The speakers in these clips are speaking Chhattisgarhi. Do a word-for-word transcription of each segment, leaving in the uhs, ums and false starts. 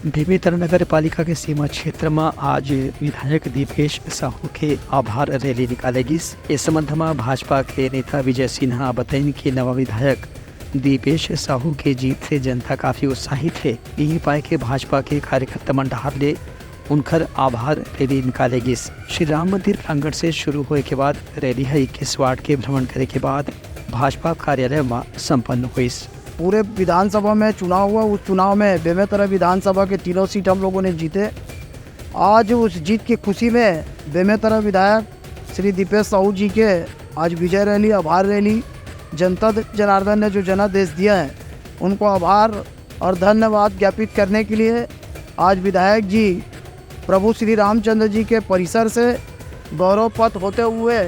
बेमेतरा नगर पालिका के सीमा क्षेत्र म आज विधायक दीपेश साहू के आभार रैली निकाले गिस। ए संबंध म भाजपा के नेता विजय सिन्हा बताइन कि नवा विधायक दीपेश साहू के जीत से जनता काफी उत्साहित हे। इही पाय के भाजपा के कार्यकर्ता मन डहार ले उनखर आभार रैली निकाले गिस। श्री राम मंदिर प्रांगण से शुरू होए के बाद रैली ह इक्कीस वार्ड के भ्रमण करे के बाद भाजपा कार्यालय म संपन्न होइस। पूरे विधानसभा में चुनाव हुआ, उस चुनाव में बेमेतरा विधानसभा के तीनों सीट हम लोगों ने जीते। आज उस जीत की खुशी में बेमेतरा विधायक श्री दीपेश साहू जी के आज विजय रैली, आभार रैली, जनता जनार्दन ने जो जनादेश दिया है, उनको आभार और धन्यवाद ज्ञापित करने के लिए आज विधायक जी प्रभु श्री रामचंद्र जी के परिसर से गौरव पथ होते हुए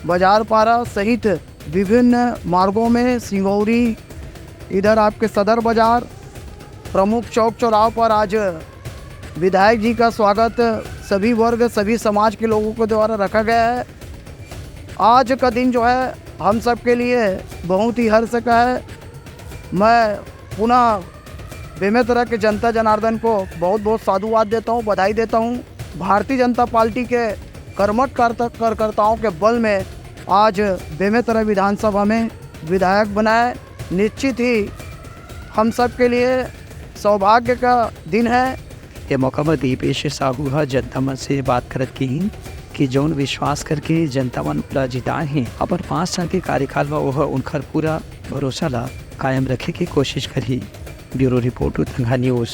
बाजार पारा सहित विभिन्न मार्गों में सिंगौरी, इधर आपके सदर बाजार, प्रमुख चौक चौराहों पर आज विधायक जी का स्वागत सभी वर्ग, सभी समाज के लोगों के द्वारा रखा गया है। आज का दिन जो है हम सब के लिए बहुत ही हर्ष का है। मैं पुनः बेमेतरा के जनता जनार्दन को बहुत बहुत साधुवाद देता हूँ, बधाई देता हूँ। भारतीय जनता पार्टी के कर्मठ कार्यकर्ताओं के बल में आज बेमेतरा विधानसभा में विधायक बनाए, निश्चित ही हम सब के लिए सौभाग्य का दिन है। ए मौका म दीपेश साहू ह जनता मन से बात करत किहिन कि जौन विश्वास करके जनता मन ला जिताए हे, अपन पाँच साल के कार्यकाल म ओह उनखर पूरा भरोसा ला कायम रखे के कोशिश करही। Bureau report, Utanga news.